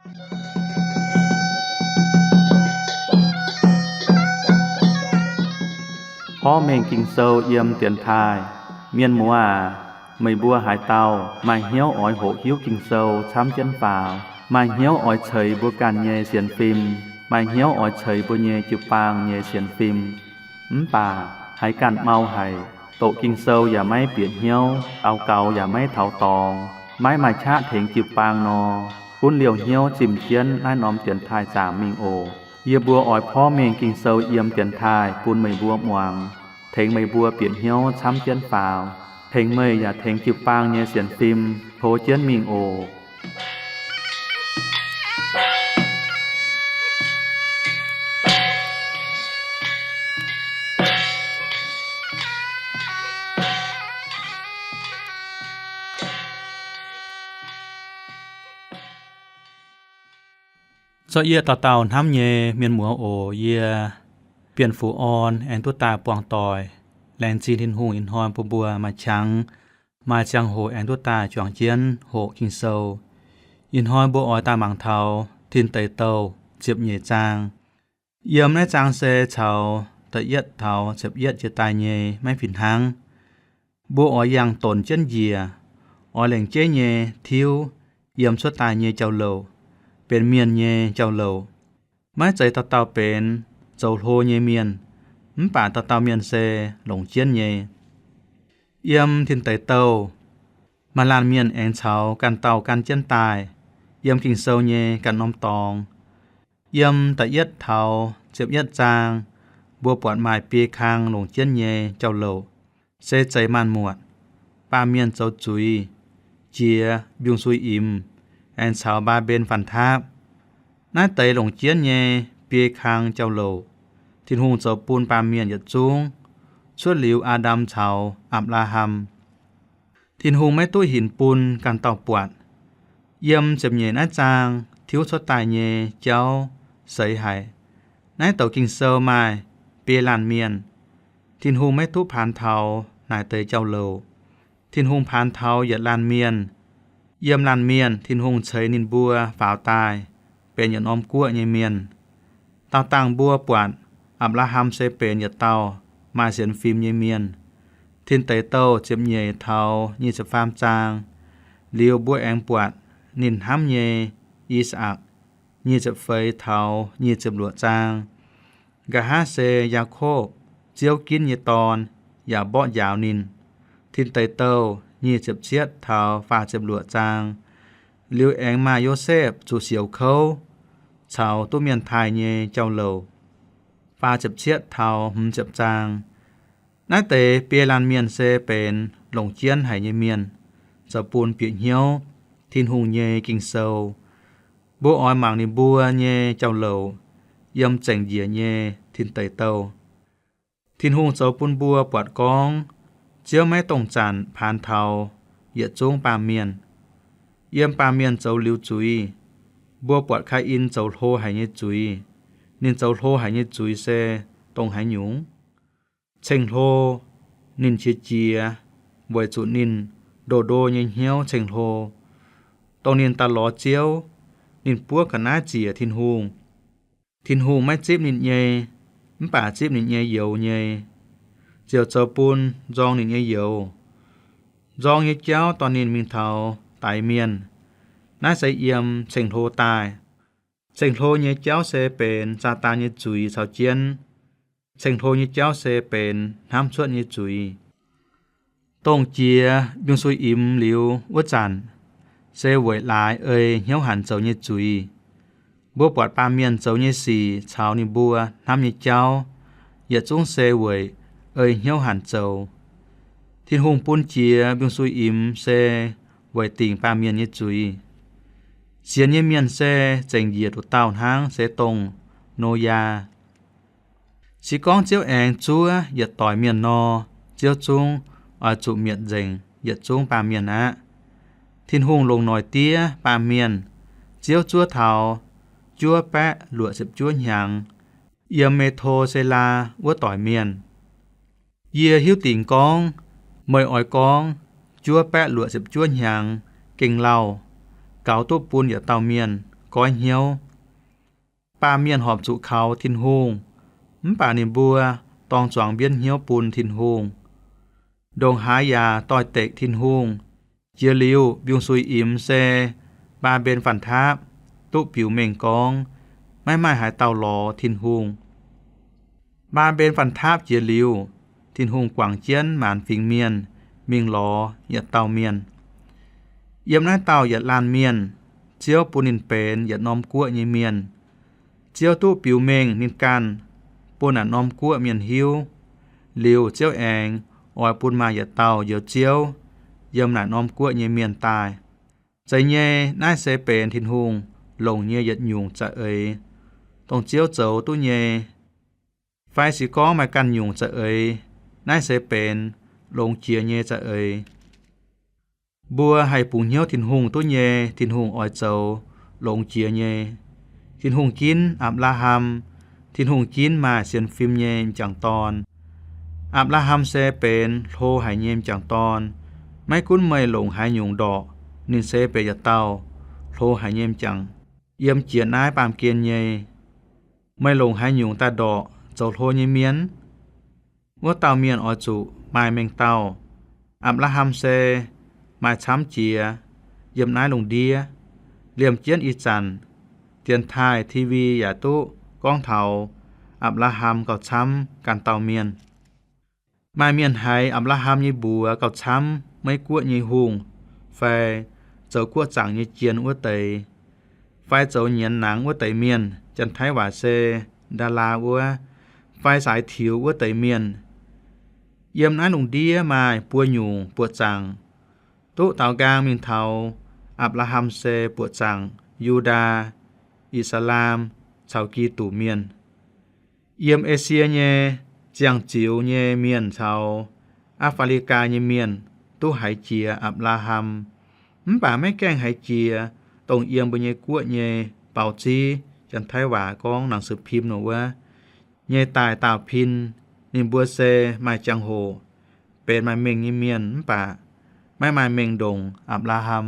Porv mengh Ging-Sou yiem dienx taaih. Mienh muoz aac, meih mbuo haaix dauh maaih hnyouv oix hoqc hiuv Ging-Sou camv jienv faaux, maaih hnyouv oix ceix mbuo ganh nyei sienx fim, maaih hnyouv oix ceix mbuo nyei jiu-baang nyei sienx fim, mv baac haiz ganh mau haic, doqc Ging-Sou yaac maiv bieqc hnyouv, daux gaux yaac maiv taux dorngx, maiv maaih qaqv tengx jiu-baang nor, gunv liouh hnyouv zimh jienv naaiv norm dienx taaih zaangc mingh oc. Yie mbuo oix porv mengh Ging-Sou yiem dienx taaih bun meih mbuo muangx, tengx meih mbuo bieqc hnyouv camv jienv faaux, tengx meih yaac tengx jiu-baang nyei sienx fim tov jienv mingh oc. Zorqv yie dauh dauh hnamv nyei mienh muoz oc, yie Bienh Fuqv Orn aengx duqv daaih buangh doic. Laengz zingh Tin-Hungh ih hnoi bun mbuo maaih qangx, maaih ziangh hoc aengx duqv daaih juangc jienv hoqc Ging-Sou. Ih hnoi mbuo oix daaih mangc taux Tin Deic Douh ziepc nyeic zaang. Yiem naaiv zaang se caux da'yietv taux ziepc yietv jiex daaih nyei maiv fih hnangv. Mbuo oix yangh donc jienv njiec, oix lengc jeiv nyei tiuv yiem cuotv daaih nyei jauv-louc, benx mienh nyei jauv-louc. Maiv zeiz dauh dauh benx zoux hlo nyei mienh, mv baac dauh dauh mienh se longc jienv nyei. Yiem Tin Deic Douh, maaih laanh mienh aengx caux ganh dauh gan jienv daaih, yiem Ging-Sou nyei ganh norm dorngx. Yiem da'yietv taux ziepc yietv zaang, mbuo buatc maaih biei kang longc jienv nyei jauv-louc, se zeix maanc muotc, baamh mienh zoux zuiz, jiex mbiungc-suiv-imx, aengx caux Mbaa^mben faanh taapv. Naaiv deix longc jienv nyei biei kang jauv-louc, Tin-Hungh zoux bun baamh mienh yietc zungv, cuotv liuz Aa^ndam caux Apc^laa^ham. Tin-Hungh maiv duqv hinc bun ganh dauh buatc. Yiem ziepc nyeic naaiv zaang tiuv cuotv daaih nyei jauv seix haic. Naaiv douc Ging-Sou maaih biei laanh mienh. Tin-Hungh maiv duqv paanx taux naaic deix jauv-louc. Tin-Hungh paanx taux yietc laanh mienh. Yiem laanh mienh Tin-Hungh ceix ninh mbuo faaux daaih benx yietc norm guoqv nyei mienh. Daauh dangh mbuo buatc Apc^laa^ham se benx yietc dauh maaih sienx fim nyei mienh. Tin Deic Douh ziepc nyeic taux nyic ziepc faam zaang, liuz mbuo aengx buatc ninh hnamv nyei I^saa^lakc, nyic ziepc feix taux nyic ziepc luoqc zaang. Nqa'haav se Yaakopv, Ziouv ginv nyei dorn, yaac mborqv njaaux ninh. Tin Deic Douh nyic ziepc cietv taux faah ziepc luoqc zaang. Liuz aengx maaih Yosepv zuqc siouc kouv caux duqv mienh taaih nyei jauv-louc, faah ziepc cietv taux hmz ziepc zaang. Naaiv deix biei laanh mienh se benx longc jienv haic nyei mienh, zoux bun bieqc hnyouv Tin-Hungh nyei Ging-Sou. Mbuo oix mangc ninh mbuo nyei jauv-louc yiem zengc njiec nyei Tin Deic Douh. Tin-Hungh zoux bun mbuo buatc gorngv Ziouv maiv dongh zanc paanx taux yietc zungv baamh mienh. Yiem baamh mienh zoux liuz zuiz, mbuo buatc Kaa^in zoux hlo haic nyei zuiz. Ninh zoux hlo haic nyei zuiz se dongh haaix nyungc? Ceng-hlo, ninh qiex jiez weic zuqc ninh ndo-ndo nyei hnyouv ceng-hlo, dongh ninh daaih lorz Ziouv, ninh buov ga'naaiv ziec Tin-Hungh. Tin-Hungh maiv zipv ninh nyei, mv baac zipv ninh nyei youz nyei, ziouc zoux bun nzorng ninh nyei youz. Nzorng nyei jauv dorh ninh mingh taux daix mienh. Naaiv se yiem ceng-hlo daaih. Ceng-hlo nyei jauv se benx Saadaan nyei zuiz caux jienv. Ceng-hlo nyei jauv se benx hnamv cuotv nyei zuiz. Dongh jiex mbiungc-suiv-imx liuz wuov zanc, se weic laaix ei hnyouv hanc zoux nyei zuiz. Mbuo buatc baamh mienh zoux nyei sic caux ninh mbuo hnamv nyei jauv, yietc zungv se weic ei hnyouv hanc zoux. Tin-Hungh bun jiex mbiungc-suiv-imx se weic dingc baamh mienh nyei zuiz. Sienx nyei mienh se zengc njiec nduqc dauh hnangv se dongh Noyaa. Se gorngv Ziouv aengx zuov yietc doic mienh nor, Ziouv zungv oix zuqc mietc nzengc yietc zungv baamh mienh aqv. Tin-Hungh longc noic diev baamh mienh, Ziouv zuov taux juov baeqv luoqc ziepc juov hnyangx, yiem Me^to^se^laa wuov doic mienh. Yie hiuv dingc gorngv meih oix gorngv juov baeqv luoqc ziepc juov hnyangx gengh lauh, gaux duqv bun yietc dauh mienh goiv hnyouv. Baamh mienh horpc zuqc kaux Tin-Hungh, mv baac ninh mbuo dorng zuangx mbienv hnyouv bun Tin-Hungh. Ndongc haaix yaac doix-dekc Tin-Hungh. Jiex liuz, mbiungc-suiv-imx se Mbaa^mben Fanh Taapv duqv biux mengh gorngv maiv maaih haaix dauh lorz Tin-Hungh. Mbaa^mben Fanh Taapv jiex liuz, Tin-Hungh guangc jienv maanc fingx mienh mingh lorz yietc dauh mienh. Yiem naaiv dauh yietc laanh mienh, Ziouv bun ninh benx yietc norm guoqv nyei mienh. Ziouv duqv biux mengh ninh ganh bun naaic norm guoqv mienh hiuv. Liuz Ziouv aengx oix bun maaih yietc dauh njoux Ziouv yiem naaic norm guoqv nyei mienh daaih. Zeiz nyei, naaiv se benx Tin-Hungh longc nyei yietc nyungc za'eix, dongh Ziouv zoux duqv nyei. Fai se gorngv maaih ganh nyungc za'eix, naaiv se benx longx jiex nyei za'eix. Mbuo haih bungx hnyouv Tin-Hungh duqv nyei, Tin-Hungh oix zoux longx jiex nyei. Tin-Hungh ginv Apc^laa^ham, Tin-Hungh ginv maaih sienx fim nyei m'jangc dorn. Apc^laa^ham se benx hlo haic nyei m'jangc dorn. Maiv gunv meih longc haaix nyungc ndorqc, ninh se benx yietc dauh hlo haic nyei m'jangc yiem jiex naaiv baamh gen nyei. Meih longc haaix nyungc daaih ndorqc zoux hlo nyei mienh? Wuov dauh mienh oix zuqc maaih mengh dauh. Apc^laa^ham se maaih camv jiex yiem naaiv lungh ndiev. Liemh jienv ih zanc, dienx taaih, T V yaac duqv gorngv taux Apc^laa^ham gauh camv ganh dauh mienh. Maaih mienh haiz Apc^laa^ham nyei mbuox gauh camv Meiv Guoqv nyei hungh, fai zoux guoqv zaangc nyei jien wuov deix, fai zoux nyienz nangx wuov deix mienh, Janx-Taiv waac se ดารา wuov, fai saaix tiux wuov deix mienh. Yiem naaiv lungh ndiev maaih buo nyungc buoqc zaangc duqv daaux nqaang mingh taux Apc^laa^ham se buoqc zaangc Yu^ndaa, I^saa^laa^m caux Giduc Mienh. Yiem Esie nyei ziangh ziux nyei mienh caux Aa^faa^li^gaa nyei mienh duqv haiz jiex Apc^laa^ham, mv baac maiv gaengh haiz jiex dongh yiem mbuo nyei guoqv nyei 报纸, Janx-Taiv waac gorngv หนังสือพิมพ์ nor wuov, nyei daaih daauh pin. Ninh mbuo se maaih jangx-hoc benx maaih mengh nyei mienh mv baac maiv maaih mengh ndongc Apc^laa^ham.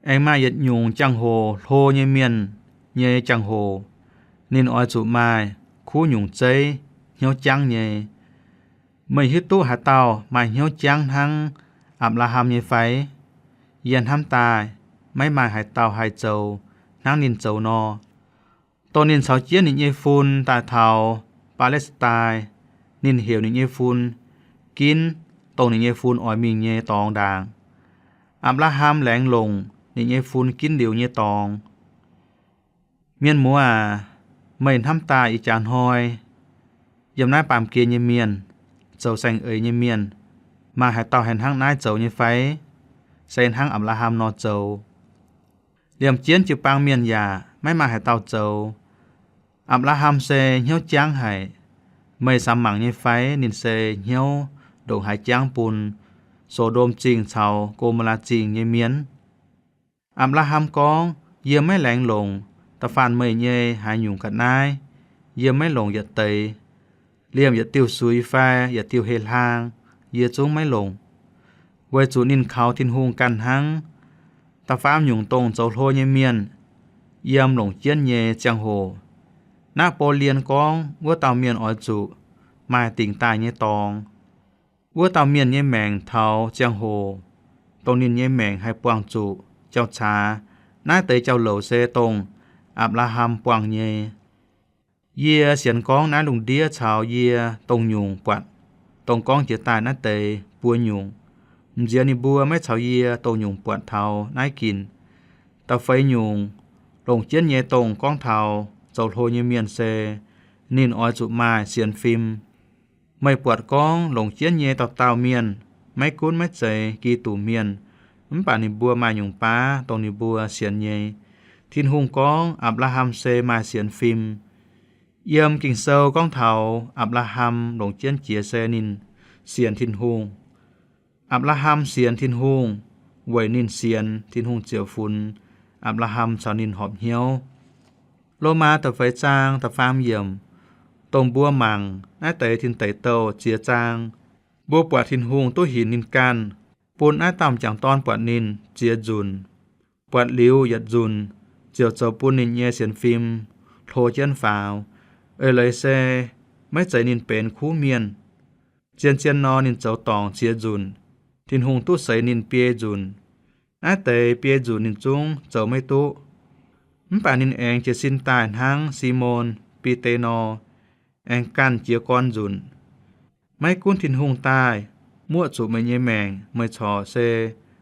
Aengx maaih yietc nyungc jangx-hoc hlo nyei mienh nyei jangx-hoc, ninh oix zuqc maaih kuv nyungc zeiv, hnyouv jangv nyei. Meih hiuv duqv haaix dauh maaih hnyouv jangv hnangv Apc^laa^ham nyei fai? Yie hnamv daaih maiv maaih haaix dauh haih zoux hnangv ninh zoux nor. Dongh ninh caux jienv ninh nyei fun daaih taux Baa^le^saa^daa, ninh heuc ninh nyei fun ginv dongh ninh nyei fun oix mingh nyei dorngx ndaangc. Apc^laa^ham laengz longc ninh nyei fun ginv liuz nyei dorngx. Mienh muoz aac, meih hnamv daaih ih jaax hnoi yiem naaiv baamh gen nyei mienh, zoux saeng-eix nyei mienh, maaih haaix dauh haih hnangv naaiv zoux nyei fai? Se hnangv Apc^laa^ham nor zoux? Liemh jienv jiu-baang mienh yaac maiv maaih haaix dauh zoux. Apc^laa^ham se hnyouv jangv haic. Meih samx mangc nyei fai ninh se hnyouv ndongc haaix jangv bun So^ndom Zingh caux Go^mo^laa Zingh nyei mienh? Apc^laa^ham gorngv, Yie maiv laengz longc da'faanh meih nyei haaix nyungc ga'naaiv. Yie maiv longc yietc deix. Liemh yietc diuh suix fai yietc diuh hei hlang, yie zungv maiv longc. Weic zuqc ninh kaux Tin-Hungh ganh hnangv. Da'faam nyungc dongh zoux hlo nyei mienh yiem longc jienv nyei ziangh hoc, Naa^bo^lien gorngv wuov dauh mienh oix zuqc maaih dingc daaih nyei dorngx. Wuov dauh mienh nyei maengc taux ziangh hoc, dongh ninh nyei maengc haih buangh zuqc jauv-caax, naaiv deix jauv-louc se dongh Apc^laa^ham buangh nyei. Yie sienx gorngv naaiv lungh ndiev caux yie dongh nyungc buatc, dongh gorngv jiex daaih naaiv deix buo nyungc. M'nziex ninh mbuo maiv caux yie dongh nyungc buatc taux naaiv ginc. Da'feix nyungc, longc jienv nyei dongh gorngv taux zoux hlo nyei mienh se ninh oix zuqc maaih sienx fim. Meih buatc gorngv longc jienv nyei dauh dauh mienh, maiv gunv maiv zeiz Giduc Mienh, mv baac ninh mbuo maaih nyungc baav dongh ninh mbuo sienx nyei. Tin-Hungh gorngv Apc^laa^ham se maaih sienx fim. Yiem Ging-Sou gorngv taux Apc^laa^ham longc jienv jiex se ninh sienx Tin-Hungh. Apc^laa^ham sienx Tin-Hungh weic ninh sienx Tin-Hungh ziouc funx Apc^laa^ham caux ninh horpc hnyouv. Lomaa da'feix zaang da'faam yiemc, dongh mbuo mangc naaiv deix tin deic douh ziex zaang, mbuo buatc Tin-Hungh duqv hinc ninh ganh, bun naaiv dauh m'jangc dorn buatc ninh ziex nzunc. Buatc liuz yietc nzunc, ziouc zoux bun ninh nyei sienx fim hlo jienv faaux. Eix leiz se maiv zeiz ninh benx kuv mienh. Zien-zien nor ninh zoux dorngc ziex nzunc, Tin-Hungh duqv seix ninh biei nzunc. Naaiv deix biei nzunc ninh zungv zoux maiv duqv. Mv baac ninh aengx jiez sin daaih hnangv Simon, Bide nor, aengx ganh jiez gorn nzunc. Maiv gunv Tin-Hungh daaih muoqv zuqc meih nyei maengc, meih corc se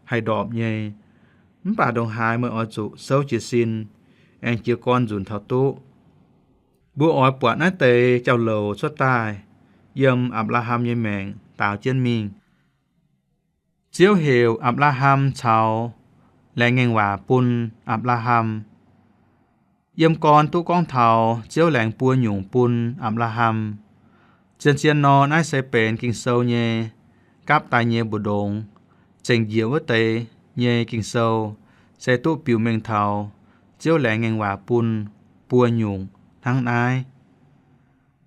haih ndorpc nyei. Mv baac ndongc haaix meih oix zuqc souv jiez sin, aengx jiez gorn nzunc taux duqv. Mbuo oix buatc naaiv deix jauv-louc cuotv daaih yiem Apc^laa^ham nyei maengc daaux jienv mingh. Ziouv heuc Apc^laa^ham caux laengz ngaengc waac bun Apc^laa^ham. Yiem gorn duqv gorngv taux Ziouv laengz buo nyungc bun Apc^laa^ham. Zien-zien nor naaiv se benx Ging-Sou nyei gapv daaih nyei mbu'ndongx. Zengc njiec wuov deix nyei Ging-Sou se duqv biux mengh taux Ziouv laengz ngaengc waac bun buo nyungc hnangv naaiv.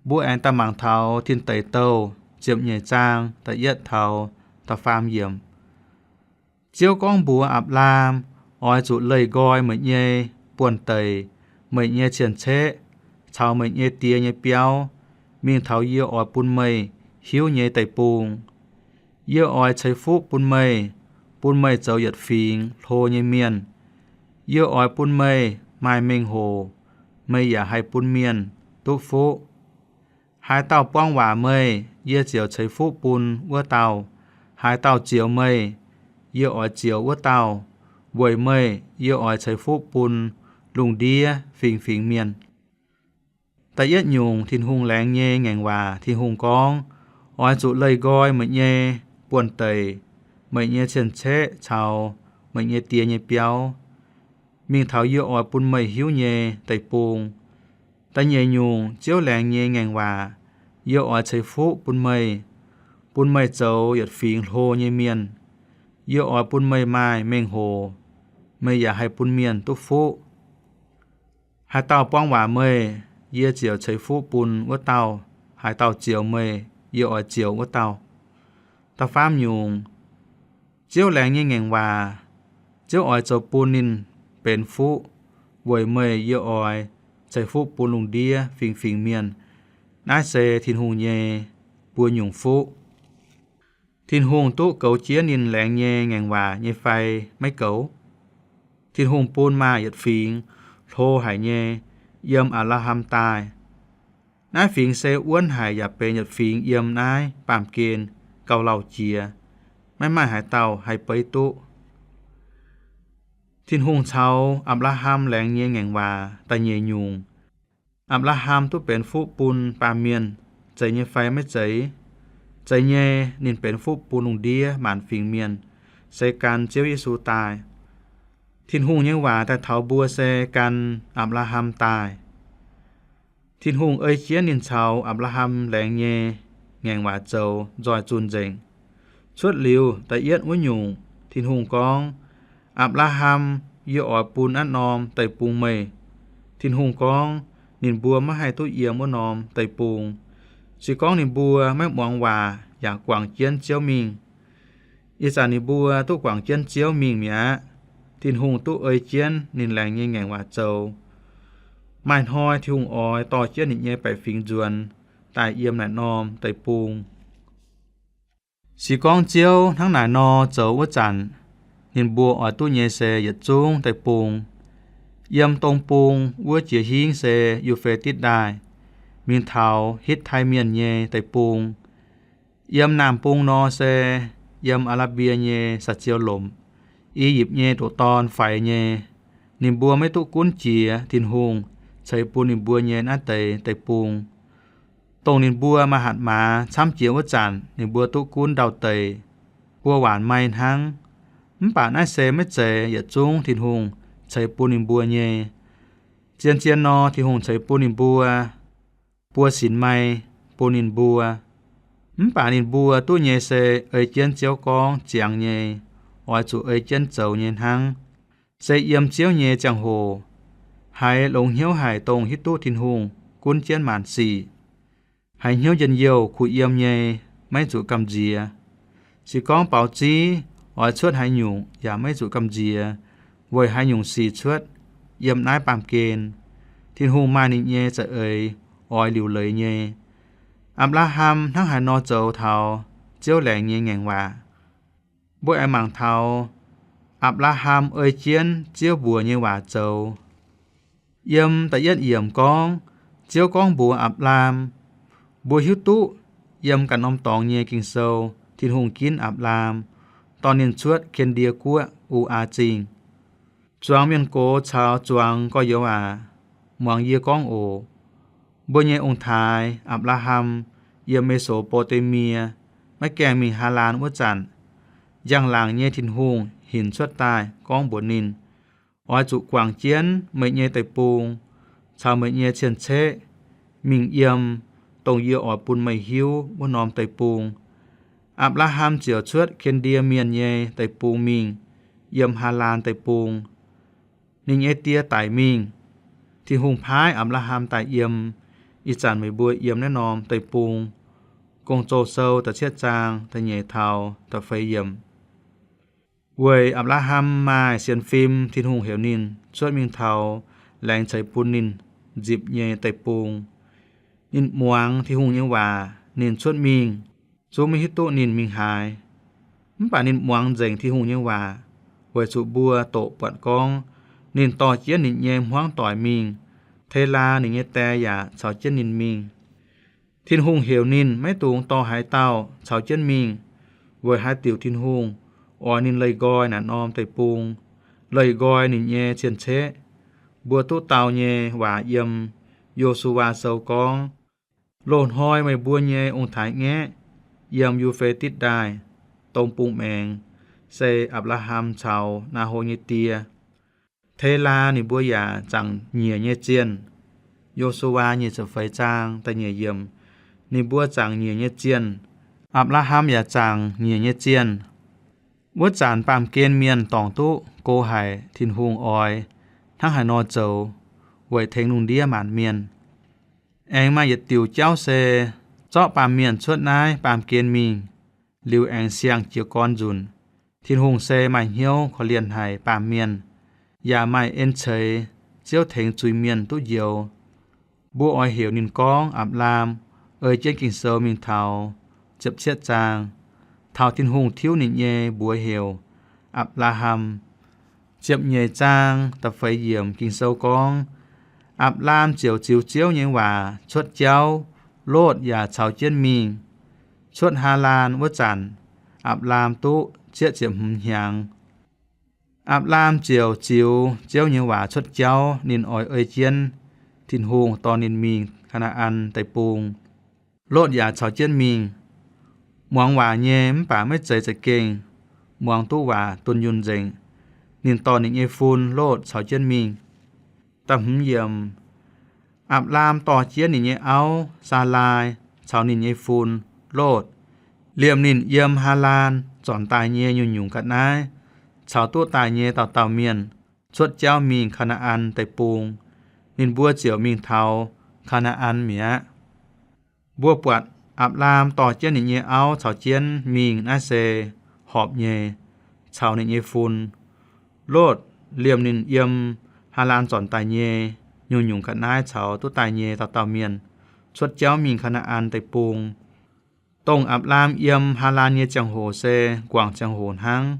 Mbuo aengx daaih mangc taux Tin Deic Douh ziepc nyeic zaang da'yietv taux da'faam yiemc. Ziouv gorngv mbuox Apc^laam, Oix zuqc leih nqoi meih nyei buonv-deic, meih nyei cien-ceqv, caux meih nyei die nyei biauv, mingh taux yie oix bun meih hiuv nyei deic-bung. Yie oix ceix fuqv bun meih, bun meih zoux yietc fingx hlo nyei mienh. Yie oix bun meih maaih mengh hoc, meih yaac haih bun mienh duqv fuqv. Haaix dauh buang waac meih, yie ziouc ceix fuqv bun wuov dauh. Haaix dauh zioux meih, yie oix zioux wuov dauh. Weic meih yie oix ceix fuqv bun lungh ndiev fingx-fingx mienh. Da'yietv nyungc Tin-Hungh laengz nyei ngaengc waac, Tin-Hungh gorngv, Oix zuqc leih nqoi meih nyei buonv-deic, meih nyei cien-ceqv caux meih nyei die nyei biauv, mingh taux yie oix bun meih hiuv nyei deic-bung. Da'nyeic nyungc Ziouv laengz nyei ngaengc waac, Yie oix ceix fuqv bun meih, bun meih zoux yietc fingx hlo nyei mienh. Yie oix bun meih maaih mengh hoc, meih yaac haih bun mienh duqv fuqv. Haaix dauh buang waac meih, yie ziouc ceix fuqv bun wuov dauh. Haaix dauh zioux meih, yie oix zioux wuov dauh. Da'faam nyungc, Ziouv laengz nyei ngaengc waac, Ziouv oix zoux bun ninh benx fuqv. Weic meih yie oix ceix fuqv bun lungh ndiev fingx-fingx mienh. Naaiv se Tin-Hungh nyei mbuo nyungc fuqv. Tin-Hungh duqv goux jienv ninh laengz nyei ngaengc waac nyei fai maiv goux? Tin-Hungh bun maaih yietc fingx hlo haic nyei yiem Apc^laa^ham daaih. Naaiv fingx se wuonv haic yaac benx yietc fingx yiem naaiv baamh gen gauh lauh jiex, maiv maaih haaix dauh haih beiv duqv. Tin-Hungh caux Apc^laa^ham laengz nyei ngaengc waac da'nyeic nyungc, Apc^laa^ham duqv benx fuqv bun baamh mienh, zeiz nyei fai maiv zeiz? Zeiz nyei. Ninh benx fuqv bun lungh ndiev maanc fingx mienh, se gan Ziouv Yesu daaih. Tin-Hungh nyei waac daaih taux mbuo se gan Apc^laa^ham daaih. Tin-Hungh ei jienv ninh caux Apc^laa^ham laengz nyei ngaengc waac zoux nzoih zunh nzengc. Cuotv liuz da'yietv wuov nyungc, Tin-Hungh gorngv, Apc^laa^ham, yie oix bun naaiv norm deic-bung meih. Tin-Hungh gorngv ninh mbuo maiv haih duqv yiem wuov norm deic-bung. Se gorngv ninh mbuo maiv muangx waac yaac guangc jienv Ziouv mingh, ih zanc ninh mbuo duqv guangc jienv Ziouv mingh mi'aqv. Tin-Hungh duqv ei jienv ninh laengz nyei ngaengc waac zoux. Maaih hnoi Tin-Hungh oix dorh jienv ninh nyei baeqc fingx nzuonx daaih yiem naaic norm deic-bung. Se gorngv Ziouv hnangv naaic nor zoux wuov zanc, ninh mbuo oix duqv nyei se yietc zungv deic-bung. Yiem dong bung wuov jiex hingv se Yu^fe^ditv Ndaaih, mingh taux Hitv^tai Mienh nyei deic-bung. Yiem naamh bung nor se yiem Aa^laa^mbie nyei saa-ziou lomc, I^yipv nyei ndoqc dorn faix nyei. Ninh mbuo maiv duqv gunv jiex Tin-Hungh ceix bun ninh mbuo nyei naaiv deix deic-bung. Dongh ninh mbuo maaih hatc maaz camv jiex wuov zanc, ninh mbuo duqv gunv ndau-deic, buo waanc mai hnangv. Mv baac naaiv se maiv zeiz yietc zungv Tin-Hungh ceix bun ninh mbuo nyei. Zien-zien nor, Tin-Hungh ceix bun ninh mbuo buo sinx mai bun ninh mbuo. Mv baac ninh mbuo duqv nyei se ei jienv Ziouv gorngv ziangx nyei, oix zuqc ei jienv zoux nyei hnangv. Se yiem Ziouv nyei ziangh hoc, haiz longx hnyouv haic dongh hiuv duqv Tin-Hungh gunv jienv maanc sic. Haiz hnyouv njien-youh kuh yiem nyei, maiv zuqc gamh nziex. Se gorngv baaux ziv oix cuotv haaix nyungc yaac maiv zuqc gamh nziex, weic haaix nyungc sic cuotv. yiem naaiv baamh gen. Tin-Hungh maaih ninh nyei za'eix oix liuc leiz nyei. Apc^laa^ham hnangv haaix nor zoux taux Ziouv laengz nyei ngaengc waac. Mbuo aengx mangc taux Apc^laa^ham ei jienv Ziouv mbuox nyei waac zoux. Yiem da'yietv yiemc gorngv, Ziouv gorngv mbuox Apc^laam, mbuo hiuv duqv yiem ganh norm dorngx nyei Ging-Sou, Tin-Hungh ginv Apc^laam, dorh ninh cuotv Ken^ndie Guoqv, U^aa Zingh. Zuangx mienh gox caux zuangx gorx-youz aac, muangx yie gorngv oc. Mbuo nyei ong-taaix, Apc^laa^ham, yiem Me^so^mbo^nde^mie, maiv gaengh mingh Haalaan wuov zanc, njang-laangc nyei Tin-Hungh hinc cuotv daaih gorngv mbuox ninh, Oix zuqc guangc jienv meih nyei deic-bung caux meih nyei cien-ceqv mingh yiem dongh yie oix bun meih hiuv wuov norm deic-bung. Apc^laa^ham ziouc cuotv Ken^ndie Mienh nyei deic-bung mingh yiem Haalaan Deic-Bung. Ninh nyei die daic mingh. Tin-Hungh paaiv Apc^laa^ham daaih yiem. Ih zanc meih mbuo yiem naaiv norm deic-bung. Gong-Zoh Sou da'cietv zaang da'nyeic taux da'feix yiemc. Weic Apc^laa^ham maaih sienx fim, Tin-Hungh heuc ninh cuotv mingh taux laengz ceix bun ninh nzipc nyei deic-bung. Ninh muangx Tin-Hungh nyei waac, ninh cuotv mingh, zungv maiv hiuv duqv ninh mingh haaix. Mv baac ninh muangx nzengc Tin-Hungh nyei waac, weic zuqc mbuo doqc buatc gorngv ninh dorh jienv ninh nyei hmuangv doic mingh. Telaa ninh nyei die yaac caux jienv ninh mingh. Tin-Hungh heuc ninh maiv dungx dorh haaix dauh caux jienv mingh, weic haaix diuc Tin-Hungh oix ninh leih nqoi naaic norm deic-bung, leih nqoi ninh nyei cien-ceqv. Mbuo duqv dau nyei waac yiem Yo^su^waa Sou gorngv, Loz-hnoi meih mbuo nyei ong-taaix-ngaeqv yiem Yu^fe^ditv Ndaaih dong bung maengx, se Apc^laa^ham caux Naa^ho nyei die. Telaa ninh mbuo yaac zaangc nyiec nyei zienh. Yo^su^waa nyic ziepc feix zaang da'nyeic yiemc. Ninh mbuo zaangc nyiec nyei zienh. Apc^laa^ham yaac zaangc nyiec nyei zienh. Wuov zanc baamh gen mienh dorngc duqv go haic Tin-Hungh oix hnangv haaix nor zoux weic tengx lungh ndiev maanc mienh. Aengx maaih yietc diuc jauv se zorqv baamh mienh cuotv naaiv baamh gen mingh, liuz aengx siang jiez gorn nzunc. Tin-Hungh se maaih hnyouv korv-lienh haic baamh mienh, yaac maaih en-ceix Ziouv tengx zuiz-mienh duqv njoux. Mbuo oix heuc ninh gorngv Apc^laam, ei jienv Ging-Sou mingh taux ziepc cietv zaang, taux Tin-Hungh tiuv ninh nyei mbuox heuc Apc^laa^ham. Ziepc nyeic zaang da'feix yiemc Ging-Sou gorngv, Apc^laam ziouc ziux Ziouv nyei waac cuotv jauv, Lotv yaac caux jienv mingh. Cuotv Haalaan wuov zanc, Apc^laam duqv cietv ziepc hmz hnyangx. Apc^laam ziouc ziux Ziouv nyei waac cuotv jauv, ninh oix ei jienv Tin-Hungh dorh ninh mingh Kaa^naa^an Deic-Bung. Lotv yaac caux jienv mingh. Muangx waac nyei mv baac maiv zeiz za'gengh muangx duqv waac dunh yunh nzengc. Ninh dorh ninh nyei fun Lotv caux jienv mingh. Da'hmz yiemc, Apc^laam dorh jienv ninh nyei auv, Saalaai, caux ninh nyei fun, Lotv, liemh ninh yiem Haalaan zornc daaih nyei nyungc-nyungc ga'naaiv, caux duqv daaih nyei dauh dauh mienh, cuotv jauv mingh Kaa^naa^an Deic-Bung. Ninh mbuo ziouc mingh taux Kaa^naa^an mi'aqv. Mbuo buatc Apc^laam dorh jienv ninh nyei auv caux jienv mingh naaiv se horpc nyei, caux ninh nyei fun, Lotv, liemh ninh yiem Haalaan zornc daaih nyei nyungc-nyungc ga'naaiv caux duqv daaih nyei dauh dauh mienh, cuotv jauv mingh Kaa^naa^an Deic-Bung. Dongh Apc^laam yiem Haalaan nyei ziangh hoc se guangc ziangh hoc hnangv,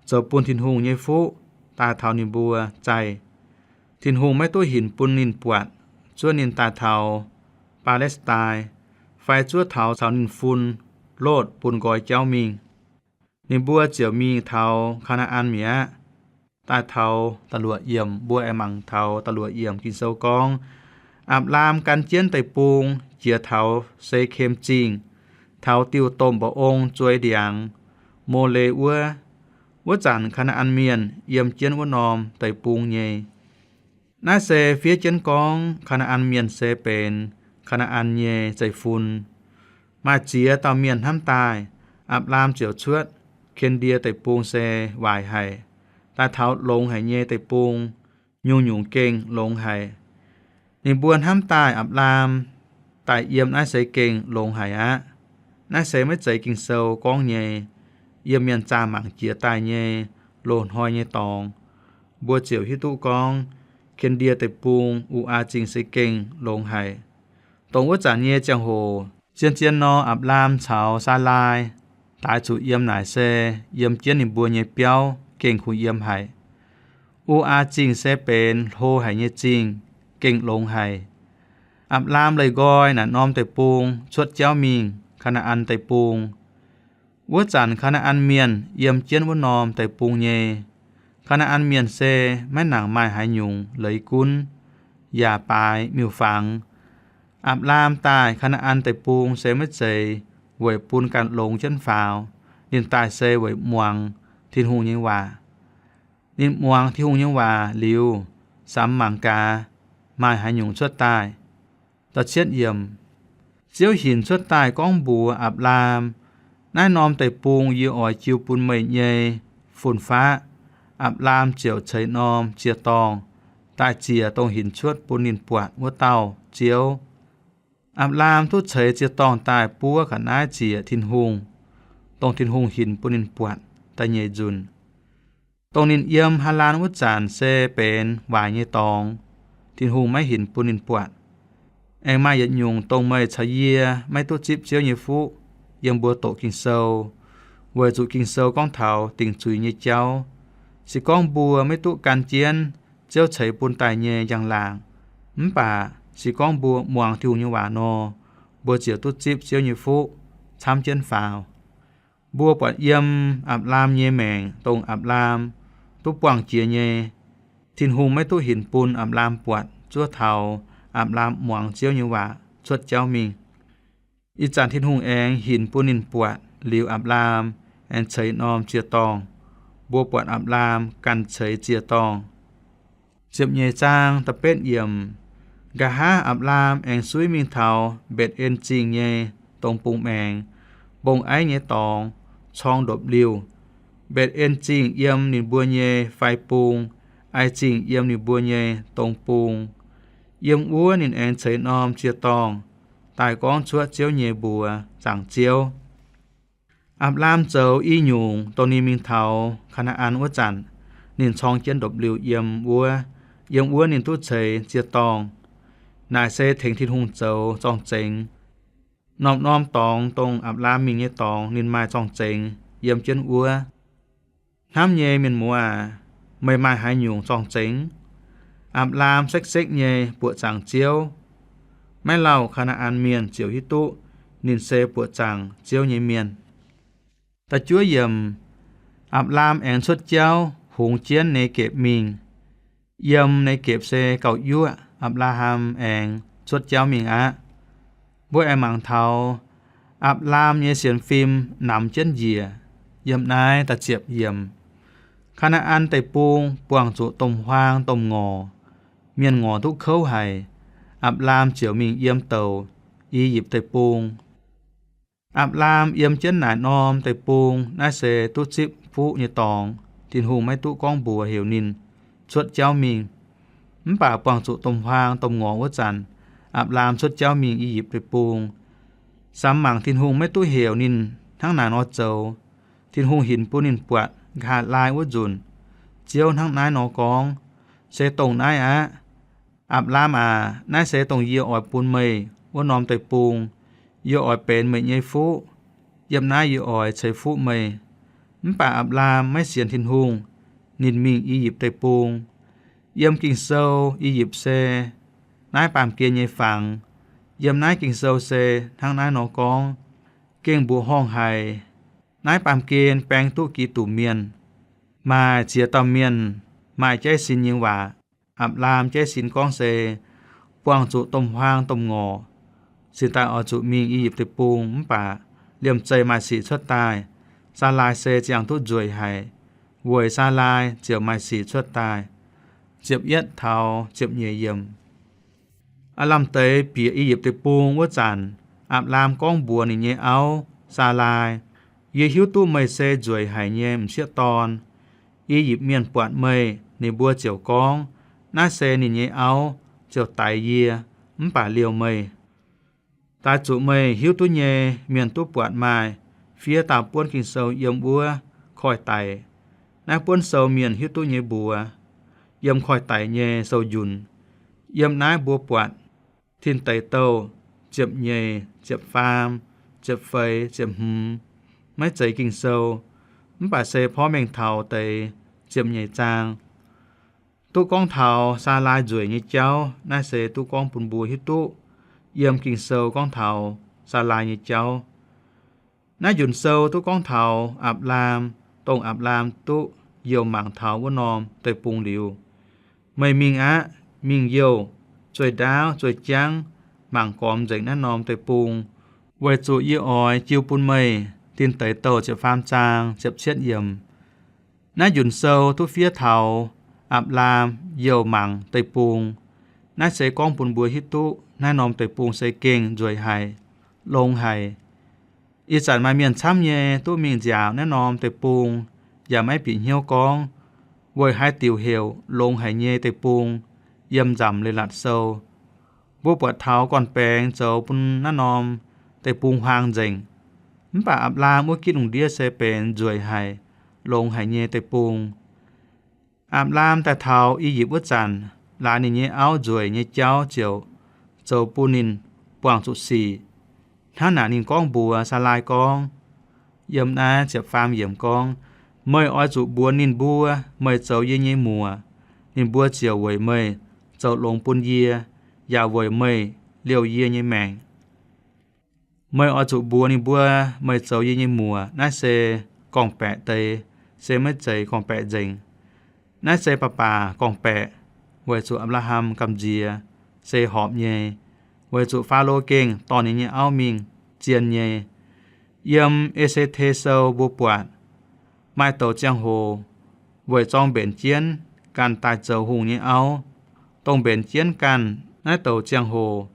zoux bun Tin-Hungh nyei fuqv daaih taux ninh mbuo zaih. Tin-Hungh maiv duqv hinc bun ninh buatc zuov ninh daaih taux Baa^le^si^ndaa, fai zuov taux caux ninh fun, Lotv, bun nqoi jauv mingh. Ninh mbuo ziouc mingh taux Kaa^naa^an mi'aqv. Daaih taux da'luoqc yiemc, mbuo aengx mangc taux da'luoqc yiemc Ging-Sou gorngv, Apc^laam gan jienv deic-bung jiex taux Sekem Zingh, taux diuh domh mba'ong zuei ndiangx, Mole wuov. Wuov zanc Kaa^naa^an Mienh yiem jienv wuov norm deic-bung nyei. Naaiv se fiev jienv gorngv Kaa^naa^an Mienh se benx Kaa^naa^an nyei zeiv-fun. Maaih ziex dauh mienh hnamv daaih, Apc^laam ziouc cuotv Ken^ndie Deic-Bung se waaic haic, daaih taux longx haic nyei deic-bung, nyungc-nyungc gengh longx haic. Ninh mbuo hnamv daaih Apc^laam daaih yiem naaiv se gengh longx haic aqv. Naaiv se maiv zeiz Ging-Sou gorngv nyei. Yiem mienh zaah mangc jiex daaih nyei loz-hnoi nyei dorngx, mbuo ziouc hiuv duqv gorngv Gen^ndie Deic-Bung, U^aa Zingh se gengh longx haic. Dongh wuov zanc nyei ziangh hoc, zien-zien nor, Apc^laam caux Saalaai daix zuqc yiem naaic se yiem jienv ninh mbuo nyei biauv, gengh kungx yiem haic. U^aa Zingh se benx hlo haic nyei zingh, gengh longx haic. Apc^laam leih nqoi naaic norm deic-bung cuotv jauv mingh Kaa^naa^an Deic-Bung. Wuov zanc Kaa^naa^an Mienh yiem jienv wuov norm deic-bung nyei. Kaa^naa^an Mienh se maiv nangc maaih haaix nyungc leiz gunv yaac baaix miuc-fangx. Apc^laam daaih Kaa^naa^an Deic-Bung se maiv zeiz weic bun ganh longx jienv faaux. Ninh daaih se weic muangx Tin-Hungh nyei waac. Ninh muangx Tin-Hungh nyei waac liuz, samx mangc gaax maaih haaix nyungc cuotv daaih. Ziouv hinc cuotv daaih gorngv mbuox Apc^laam, Naaiv norm deic-bung yie oix jiu bun meih nyei. Fun-faqv, Apc^laam ziouc ceix norm ziec-dorngh daaih ziec dongh hinc cuotv bun ninh buatc wuov dauh Ziouv. Apc^laam duqv ceix ziec-dorngh daaih buov ga'naaiv ziec Tin-Hungh, dongh Tin-Hungh hinc bun ninh buatc da'nyeic nzunc. Dongh ninh yiem Haalaan wuov zanc se benx waaic nyei dorngx, Tin-Hungh maiv hinc bun ninh buatc. Aengx maaih yietc nyungc dongh meih caux yie maiv duqv zipv Ziouv nyei fuqv yiem mbuo doqc Ging-Sou, weic zuqc Ging-Sou gorngv taux dingc zuiz nyei jauv. Se gorngv mbuo maiv duqv gan jienv Ziouv ceix bun daaih nyei njang-laangc, mv baac se gorngv mbuo muangx Tin-Hungh nyei waac nor, mbuo ziouc duqv zipv Ziouv nyei fuqv camv jienv faaux. Mbuo buatc yiem Apc^laam nyei maengc, dongh Apc^laam duqv buangh jiex nyei, Tin-Hungh maiv duqv hinc bun Apc^laam buatc zuov taux Apc^laam muangx Ziouv nyei waac cuotv jauv mingh. Ih zanc Tin-Hungh aengx hinc bun ninh buatc liuz, Apc^laam aengx ceix norm ziec-dorngh. Mbuo buatc Apc^laam ganh ceix ziec-dorngh. Ziepc nyeic zaang da'betv yiemc. Nqa'haav Apc^laam aengx suiv mingh taux Mbetc^en Zingh nyei dongh bung maengx, mbong-aiv nyei dorngx, corng ndopv-liuh. Mbetc^en Zingh yiem ninh mbuo nyei fai bung, Ai Zingh yiem ninh mbuo nyei dongh bung. Yiem wuov ninh aengx ceix norm ziec-dorngh daaih gorngv cuotv Ziouv nyei mbuox zaangc Ziouv. Apc^laam zoux i nyungc, dongh ninh mingh taux Kaa^naa^an wuov zanc, ninh corng jienv ndopv-liuh yiem wuov. Yiem wuov ninh duqv ceix ziec-dorngh. Naaic se tengx Tin-Hungh zoux zorng-zengx. Norm-norm dorngx dongh Apc^laam mingh nyei dorngx ninh maaih zorng-zengx yiem jienv wuov. Hnamv nyei mienh muoz aac, meih maaih haaix nyungc zorng-zengx? Apc^laam sekv-sekv nyei buoqc zaangc Ziouv. Maiv lauh Kaa^naa^an Mienh ziouc hiuv duqv ninh se buoqc zaangc Ziouv nyei mienh. Da'juov yiemc. Apc^laam aengx cuotv jauv hungx jienv Negepc mingh. Yiem Negepc se gauh yuoqv, Apc^laa^ham aengx cuotv jauv mingh aqv. Mbuo aengx mangc taux Apc^laam nyei sienx fim namx jienv njiec yiem naaiv da'ziepc yiemc. Kaa^naa^an Deic-Bung buangh zuqc domh huaang domh ngorc, mienh ngorc duqv kouv haic. Apc^laam ziouc mingh yiem douc I^yipv Deic-Bung. Apc^laam yiem jienv naaic norm deic-bung, naaiv se duqv zipv fuqv nyei dorngx. Tin-Hungh maiv duqv gorngv mbuox heuc ninh cuotv jauv mingh. Mv baac buangh zuqc domh huaang domh ngorc wuov zanc, Apc^laam cuotv jauv mingh I^yipv Deic-Bung. Samx mangc Tin-Hungh maiv duqv heuc ninh hnangv naaic nor zoux. Tin-Hungh hinc bun ninh buatc nqa'haav laai wuov nzunc, Ziouv hnangv naaiv nor gorngv, Se dongh naaiv aqv. Apc^laam aac, naaiv se dongh yie oix bun meih wuov norm deic-bung. Yie oix benx meih nyei fuqv. Yiem naaiv yie oix ceix fuqv meih. Mv baac Apc^laam maiv sienx Tin-Hungh. Ninh mingh I^yipv Deic-Bung. Yiem Ging-Sou, I^yipv se naaiv baamh gen nyei fangx. Yiem naaiv Ging-Sou se hnangv naaiv nor gorngv, gengh mbuoqc horngh haic. Naaiv baamh gen baeng duqv giduc mienh. Maaih ziex dauh mienh maaih jaiv sin nyei waac. Apc^laam jaiv sin gorngv se buangh zuqc domh huaang domh ngorc, cingx daaih oix zuqc mingh I^yipv Deic-Bung, mv baac liemh zeih maaih sic cuotv daaih. Saalaai se ziangh duqv nzueic haic, weic Saalaai ziouc maaih sic cuotv daaih. Ziepc yietv taux ziepc nyeic yiemc. Aav lamh deix bieqc I^yipv Deic-Bung wuov zanc, Apc^laam gorngv mbuox ninh nyei auv, Saalaai, Yie hiuv duqv meih se nzueic haic nyei m'sieqv dorn. I^yipv Mienh buatc meih, ninh mbuo ziouc gorngv, Naaiv se ninh nyei auv, ziouc daix yie, mv baac liouh meih. Daaix zuqc meih hiuv duqv nyei, mienh duqv buatc maaih fiev dauh buonv Ging-Sou yiem wuov koiv-daic. Naaiv buonv sou mienh hiuv duqv nyei mbuox, yiem koiv-daic nyei sou-njunc. Yiem naaiv mbuo buatc tin deix douh ziepc nyeic, ziepc faam, ziepc feix, ziepc hmz, maiv zeiz Ging-Sou, mv baac se porv mengh taux deix ziepc nyeic zaang. Duqv gorngv taux Saalaai nzueic nyei jauv. Naaiv se duqv gorngv bun mbuo hiuv duqv yiem Ging-Sou gorngv taux Saalaai nyei jauv. Naaiv njunc sou duqv gorngv taux Apc^laam, dongh Apc^laam duqv youh mangc taux wuov norm deic-bung liuz, meih mingh aqv, mingh youh, zueih ndaauv zueih jangv, mangc gormx nzengc naaiv norm deic-bung, weic zuqc yie oix jiu bun meih. Tin Deix Douh ziepc faam zaang ziepc cietv yiemc. Naaiv njunc sou duqv fiev taux Apc^laam youh mangc deic-bung. Naaiv se gorngv bun mbuo hiuv duqv naaiv norm deic-bung se gengh nzueic haic, longx haic. Ih zanc maaih mienh camv nyei duqv mingh nziaauc naaiv norm deic-bung, yaac maiv bieqc hnyouv gorngv weic haaix diuc heuc longx haic nyei deic-bung yiem Nzamc Leiz-Latc Sou. Mbuo buatc taux gorn-baengx zoux bun naaiv norm deic-bung huaang nzengc. Mv baac Apc^laam wuov gitv lungh ndiev se benx nzueic haic, longx haic nyei deic-bung. Apc^laam daaih taux I^yipv wuov zanc, laaix ninh nyei auv nzueic nyei jauv ziouc zoux bun ninh buangh zuqc sic. Hnangv naaic ninh gorngv mbuox Saalaai gorngv, yiem naaiv ziepc faam yiemc gorngv, meih oix zuqc mbuox ninh mbuo, meih zoux yie nyei muoc. Ninh mbuo ziouc weic meih zoux longx bun yie, yaac weic meih liouh yie nyei maengc. Meih oix zuqc mbuox ninh mbuo, meih zoux yie nyei muoc. Naaiv se gorngv-baeqc deix, se maiv zeiz gorngv-baeqc nzengc. Naaiv se baac baac gorngv-baeqc, weic zuqc Apc^laa^ham gamh nziex se horpc nyei, weic zuqc Faalo gengh dorh ninh nyei auv mingh zien nyei. Yiem E^se^te Sou mbuo buatc maaih douc ziangh hoc weic zorng mbenc jienv ganh daaih zoux hungh nyei auv. Dongh mbenc jienv ganh naaiv douc ziangh hoc,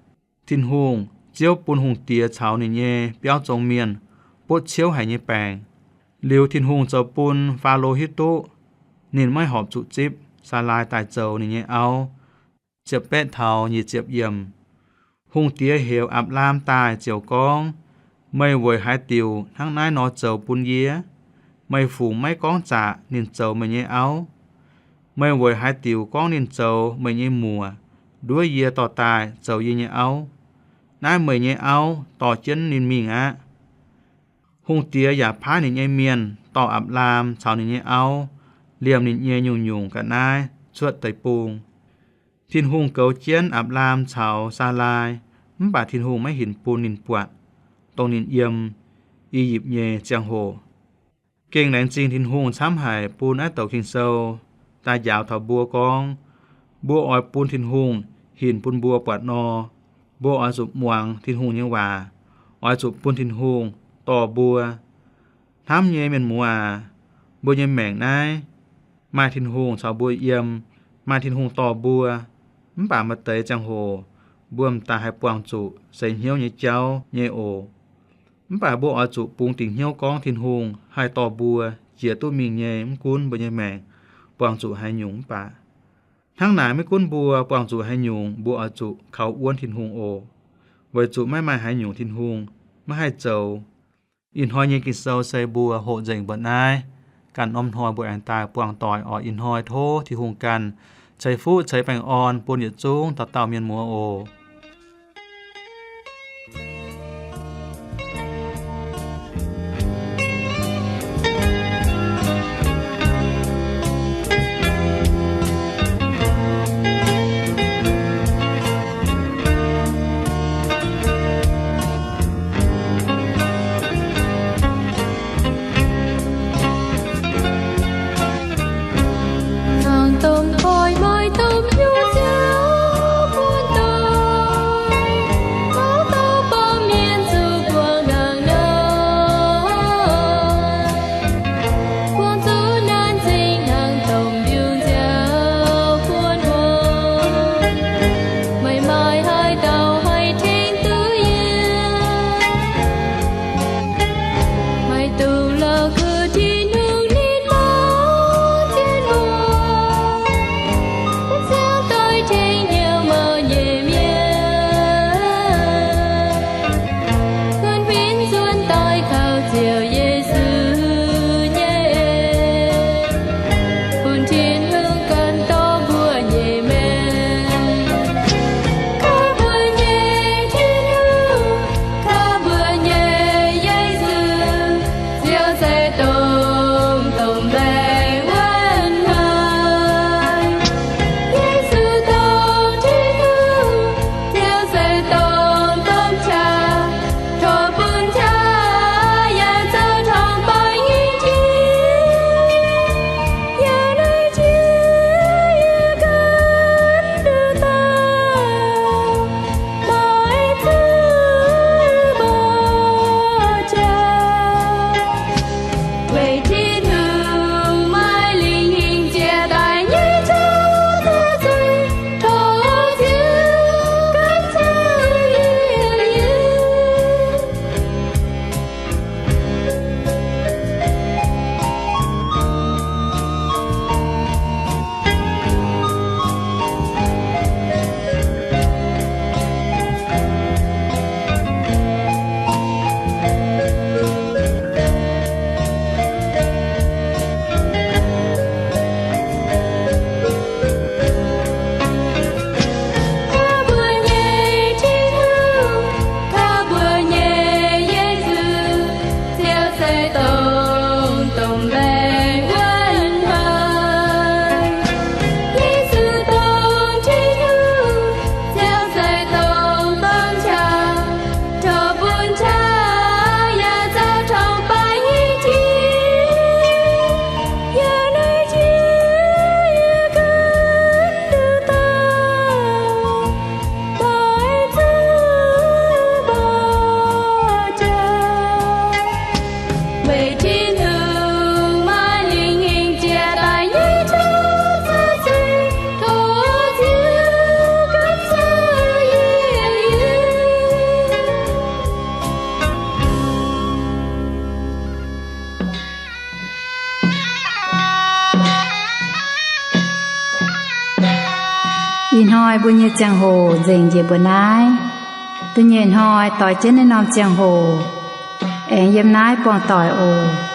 Tin-Hungh, Ziouv, bun hungh diex caux ninh nyei biauv zong mienh butv ciouv haic nyei baengc. Liuz Tin-Hungh zoux bun Faalo hiuv duqv ninh maiv horpc zuqc zipv Saalaai daaih zoux ninh nyei auv. Ziepc betv taux nyic ziepc yiemc. Hungh diex heuc Apc^laam daaih ziouc gorngv, meih weic haaix diuc hnangv naaiv nor zoux bun yie? Meih fungc maiv gorngv zaqc ninh zoux meih nyei auv? Meih weic haaix diuc gorngv ninh zoux meih nyei muoc, nduov yie dorh daaih zoux yie nyei auv? Naaiv meih nyei auv dorh jienv ninh mingh aqv. Hungh diex yaac paaiv ninh nyei mienh dorh Apc^laam caux ninh nyei auv liemh ninh nyei nyungc-nyungc ga'naaiv cuotv deic-bung. Tin-Hungh goux jienv Apc^laam caux Saalaai, mv baac Tin-Hungh maiv hinc bun ninh buatc dongh ninh yiem I^yipv nyei ziangh hoc. Gengh laengz zingh Tin-Hungh camv haic bun naaiv douc Ging-Sou daaih njaaux taux mbuo gorngv, mbuo oix bun Tin-Hungh hinc bun mbuo buatc nor, mbuo oix zuqc muangx Tin-Hungh nyei waac, oix zuqc bun Tin-Hungh dorh mbuo. Hnamv nyei mienh muoz aac, mbuo nyei maengc naaiv maaih Tin-Hungh caux mbuo yiem, maaih Tin-Hungh dorh mbuo, mv baac maaih deix ziangh hoc mbuo m'daaih haih buangh zuqc seix hnyouv nyei jauv nyei oc. Mv baac mbuo oix zuqc bungx dingc hnyouv gorngv Tin-Hungh haih dorh mbuo jiex duqv mingh nyei, mv gunv mbuo nyei maengc buangh zuqc haaix nyungc mv baac. Hnangv naaic maiv gunv mbuo buangh zuqc haaix nyungc, mbuo oix zuqc kaux wuonv Tin-Hungh oc, weic zuqc maiv maaih haaix nyungc Tin-Hungh maiv haih zoux. Ih hnoi nyei Ging-Sou se mbuo hoqc nzengc mbuo naaiv. Ganh norm hnoi mbuo aengx daaih buangh doic oc. Ih hnoi tov Tin-Hungh ganh ceix fuqv ceix baengh orn bun yietc zungv dauh dauh mienh muoz oc. Ih hnoi mbuo nyei ziangh hoc nzengc njiec mbuo naaiv. Da'nyeic hnoi doix jienv naaiv norm ziangh hoc, aengx yiem naaiv buangh doic oc.